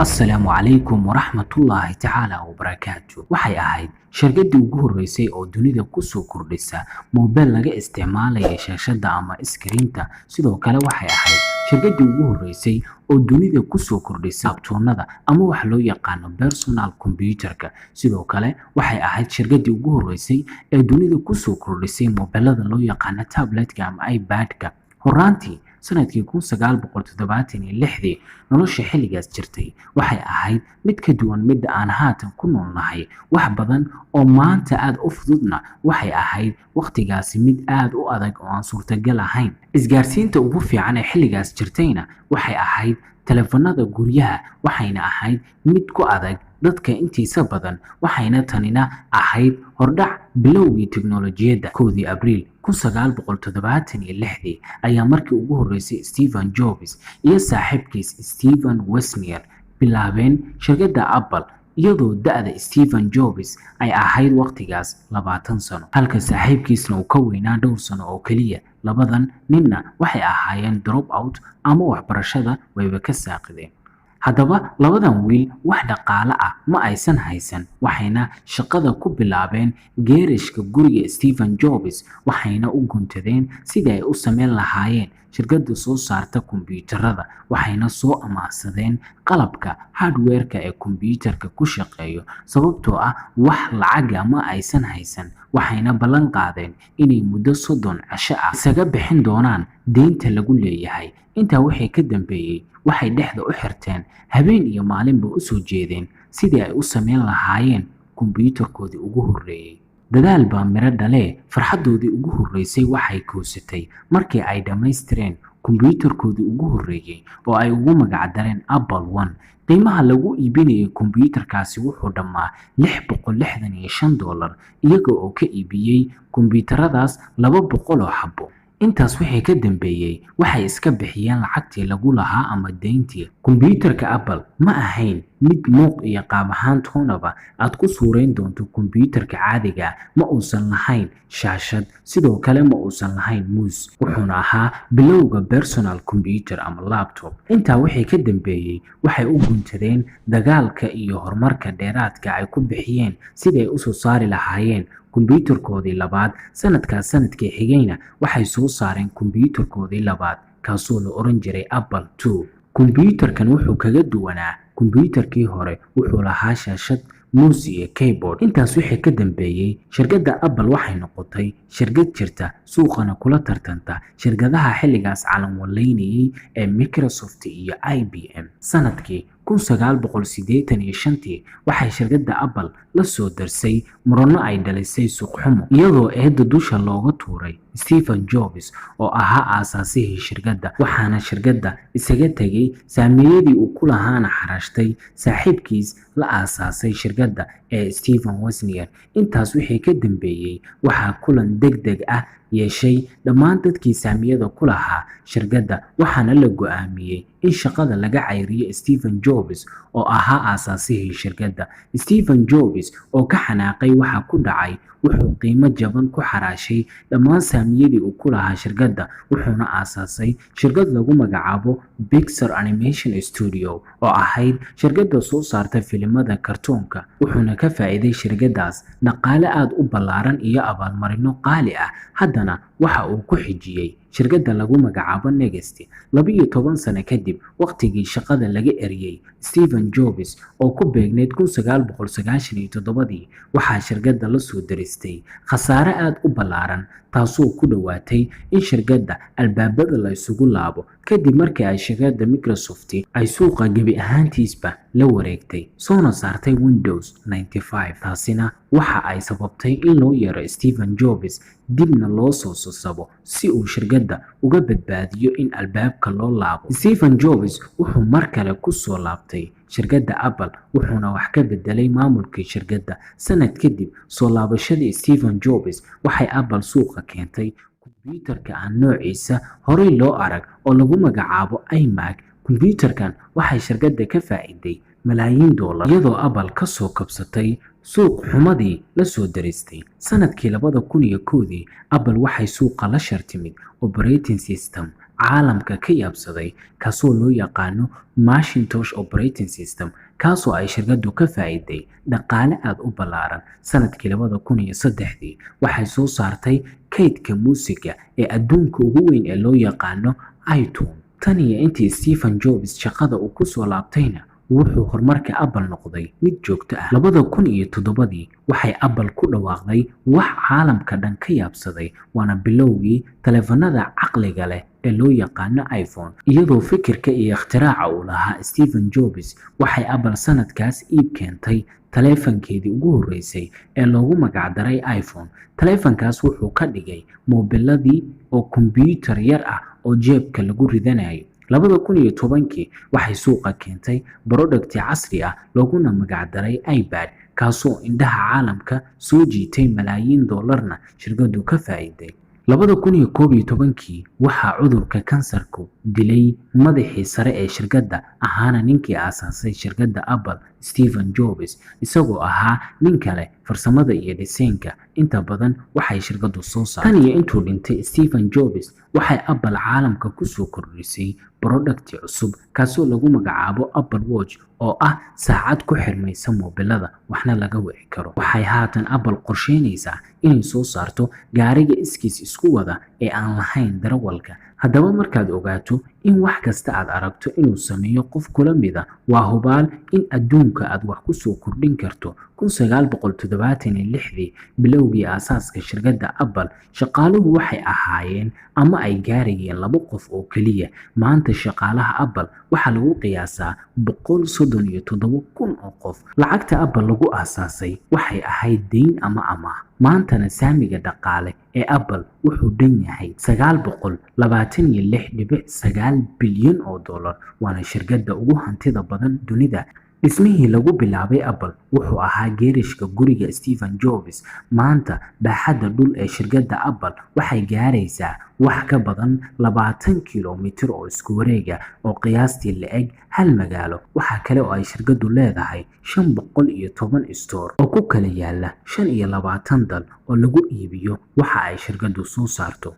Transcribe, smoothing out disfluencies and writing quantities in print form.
Asalaamu calaykum waraxmatullaahi tacaala wabarakaatu. Waxay ahayd shirkaddii ugu horreysay oo dunida kusoo kordhisa moobeel laga isticmaalaya shaashadda ama iskriinta. Sidoo kale waxay ahayd shirkaddii ugu horreysay oo dunida kusoo kordhisa laptop-yada ama wax loo yaqaano personal computer-ka. Sidoo kale waxay ahayd shirkaddii ugu horreysay ee dunida kusoo kordhisay moobeelada loo yaqaano tablet-ka ama iPad-ka. Horaantii sanadkii 1976-dii, nolosha xilligaas jirtay waxay ahayd mid ka duwan midda aan haatan ku noolnahay. Wax badan oo maanta aad u fududna waxay ahayd wakhtigaasi mid aad u adag oo aan suurtagal ahayn. Isgaarsiinta ugu fiican ee xilligaas jirtayna waxay ahayd taleefanada guryaha, waxayna ahayd mid ku adag dadka intiisa badan, waxayna tanina ahayd hordhac bilowgii tiknoolajiyadda. 1-dii Abriil 1976-dii ayaa markii ugu horreysay Stephen Jobs iyo saaxiibkiis Stephen Wozniak bilaabeen shirkadda Apple, iyadoo da'da Stephen Jobs ay ahayd wakhtigaas 20 sano, halka saaxiibkiisna uu ka weynaa dhowr sano oo keliya. Labadan ninna waxay ahaayeen drop out ama waxbarashada wayba ka saaqideen. Haddaba labadan wiil wax dhaqaale ah ma aysan haysan, waxayna shaqada ku bilaabeen geerashka guriga Stephen Jobs, waxayna u guntadeen sidii ay u sameyn lahaayeen shirkadda soo saarta kombiyuutarada. Waxayna soo amaahsadeen qalabka hardware-ka ee kombiyuutarka ku shaqeeyo, sababtoo ah wax lacaga ma aysan haysan, waxayna ballan qaadeen inay muddo 30 casho ah isaga bixin doonaan deynta lagu leeyahay. Intaa wixii ka dambeeyey waxay dhexda u xirteen, habeen iyo maalinba u soo jeedeen sidii ay u sameyn lahaayeen kombiyuutarkoodii ugu horreeyey. Dadaal baa miro dhalee. Farxaddoodii ugu horreysay waxay koosatay markii ay dhammaystireen kombiyuutarkoodii ugu horreeyey oo ay ugu magac dareen Apple One. Qiimaha lagu iibinayay kombiyuutarkaasi wuxuu dhammaa $665, iyaga oo ka iibiyey kombiyuutaradaas 200 oo xabo. Intaas wixii ka dambeeyey waxay iska bixiyeen lacagtii lagu lahaa ama deyntii. Kombiyuutarka Apple ma ahayn mid muuq iyo qaab ahaan toonaba aad ku suurayn doonto kombiyuutarka caadiga. Ma uusan lahayn shaashad, sidoo kale ma uusan lahayn mouse, wuxuuna ahaa bilowga personal computer ama laptop. Intaa wixii ka dambeeyey waxay u guntadeen dagaalka iyo horumarka dheeraadka ay ku bixiyeen sidii ay usoo saari lahaayeen kombiyuutarkoodii labaad. Sanadkaas sanadkii xigayna waxay soo saareen kombiyuutarkoodii labaad, kaasoo la oran jiray Apple Two. Kombiyuutarkan wuxuu kaga duwanaa kombiyuutarkii hore, wuxuu lahaa shaashad, mouse iyo keyboard. Intaas wixii ka dambeeyey shirkadda Apple waxay noqotay shirkad jirta, suuqana kula tartanta shirkadaha xilligaas calan waleynayay ee Microsoft iyo IBM. Sanadkii 1985-tii waxay shirkadda Apple la soo darsay muranno ay dhalisay suuq xumo, iyadoo eedda dusha looga tuuray Stephen Jobs oo ahaa aasaasihii shirkadda, waxaana shirkadda isaga tegay, saamiyadii uu ku lahaana xarashtay saaxiibkiis la aasaasay shirkadda ee Stephen Wozniak. Intaas wixii ka dambeeyey waxaa kulan degdeg ah yeeshay dhammaan dadkii saamiyada ku lahaa shirkadda, waxaana la go'aamiyey in shaqada laga cayriyo Stephen Jobs oo ahaa aasaasihii shirkadda. Stephen Jobs oo ka xanaaqay waxa ku dhacay wuxuu qiimo jaban ku xaraashay dhammaan saamiyadii uu ku lahaa shirkadda, wuxuuna aasaasay shirkad lagu magacaabo Pixar Animation Studio oo ahayd shirkadda soo saarta filimada kartoonka, wuxuuna ka faa'iiday shirkaddaas dhaqaale aad u ballaaran iyo abaalmarino qaali ah. Haddana waxa uu ku xijiyey shirkadda lagu magacaabo Next. 12 sano kadib waqtigii shaqada laga eriyey Stephen Jobs oo ku beegneyd 1997-dii, waxaa shirkadda la soo daristay khasaare aad u ballaaran, taasoo ku dhowaatay in shirkadda albaabada la isugu laabo, kadib markii ay shirkadda Microsoft ay suuqa gebi ahaantiisba la wareegtay, soona saartay Windows 95. Taasina waxa ay sababtay in loo yeero Stephen Jobs, dibna loo soo sasabo si uu shirkadda uga badbaadiyo in albaabka loo laabo. Stephen Jobs wuxuu mar kale ku soo laabtay shirkadda Apple, wuxuuna wax ka bedelay maamulkii shirkadda. Sanad kadib soo laabashadii Stephen Jobs, waxay Apple suuqa keentay kombiyuutarka aan noociisa horey loo arag oo lagu magacaabo iMac. Kombiyuutarkan waxay shirkadda ka faa'iiday malaayiin dollar, iyadoo Apple ka soo kabsatay suuq xumadii la soo daristay. Sanadkii 2001-dii Apple waxay suuqa la shartimid operating system caalamka ka yaabsaday, kaasoo loo yaqaano Macintosh Operating System, kaasoo ay shirkaddu ka faa'iiday dhaqaale aad u ballaaran. Sanadkii 2003-dii waxay soo saartay kaydka muusiga ee adduunka ugu weyn ee loo yaqaano iTunes. Tan iyo intii Stephen Jobs shaqada uu kusoo laabtayna, wuxuu horumarka Apple noqday mid joogto ah. 2007-dii waxay Apple ku dhawaaqday wax caalamka dhan ka yaabsaday, waana bilowgii taleefanada caqliga leh ee loo yaqaano iPhone. Iyadoo fikirka iyo ikhtiraaca uu lahaa Stephen Jobs, waxay Apple sanadkaas iib keentay taleefankeedii ugu horreysay ee loogu magacdaray iPhone. Taleefankaas wuxuu ka dhigay moobiladii oo kombiyuutar yar ah oo jeebka lagu ridanayo. 2010-kii waxay suuqa keentay product casri ah looguna magacdaray iPad, kaasoo indhaha caalamka soo jiitay, malaayiin doolarna shirkaddu ka faa'iiday. 2011-kii waxaa cudurka kansarku dilay madaxii sare ee shirkadda, ahaana ninkii aasaasay shirkadda Apple, Stephen Jobs, isagoo ahaa nin kale farsamada iyo dhiseynka inta badan waxay shirkaddu soo saartay. Tan iyo intuu dhintay Stephen Jobs, waxay Apple caalamka kusoo kordhisay product cusub, kaasoo lagu magacaabo Apple Watch, oo ah saacad ku xirmaysa moobilada, waxna laga wici karo. Waxay haatan Apple qorsheynaysaa inay soo saarto gaariga iskiis isku wada ee aan lahayn darawalka. Haddaba markaad ogaato in wax kasta aad aragto inuu sameeyo qof kula mida, waa hubaal in adduunka aad wax ku soo kordhin karto. 1976-dii, bilowgii aasaaska shirkadda Apple, shaqaaluhu waxay ahaayeen ama ay gaarayeen laba qof oo keliya. Maanta shaqaalaha Apple waxaa lagu qiyaasaa 137,000 oo qof. Lacagta Apple lagu aasaasay waxay ahayd deyn ama amaah. Maantana saamiga dhaqaale ee Apple wuxuu dhan yahay $926.9 bilyan, waana shirkadda ugu hantida badan dunida. Dhismihii lagu bilaabay Apple wuxuu ahaa geerishka guriga Stephen Jobs. Maanta baaxadda dhul ee shirkadda Apple waxay gaaraysaa wax ka badan 20 kiiloomitir oo isku wareega, oo qiyaastii la-eg hal magaalo. Waxaa kale oo ay shirkaddu leedahay 510 store oo ku kala yaala 25 dal oo lagu iibiyo waxa ay shirkaddu soo saarto.